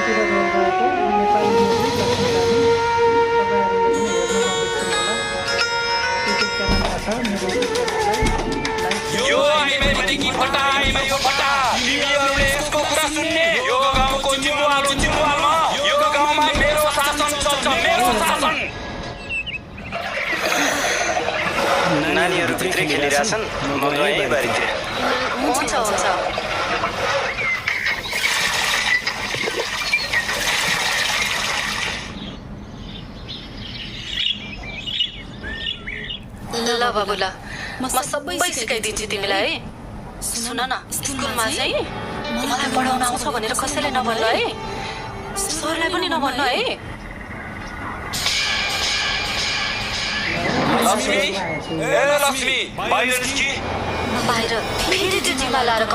टिभीतिर रोल गएको नेपाली मुभी लक्ष्मीरानी तपाईँहरूले पनि हेर्न नबिर्सिनु होला। युट्युब च्यानलबाट मेरो युट्युब च्यानललाई यो आइमाइपट्टि कि फटा आइमाइको फटा तिमीहरूले यसको कुरा सुन्ने यो गाउँको चिमुवालमा यो गाउँमा मेरो शासन चल्छ मेरो शासन। नानीहरू भित्रै खेलिरहेछन् म गएँ बारीतिर। हुन्छ हुन्छ। ल बाबु ल म सबै सिकाइदिन्छु तिमीलाई है। सुन न स्कुलमा चाहिँ मलाई पढाउन आउँछ भनेर कसैले नभन्नु है, सरलाई पनि नभन्नु है। लक्ष्मी ए लक्ष्मी बाहिर निस्कि। बाहिर फेरि त्यो जिम्मा लाएर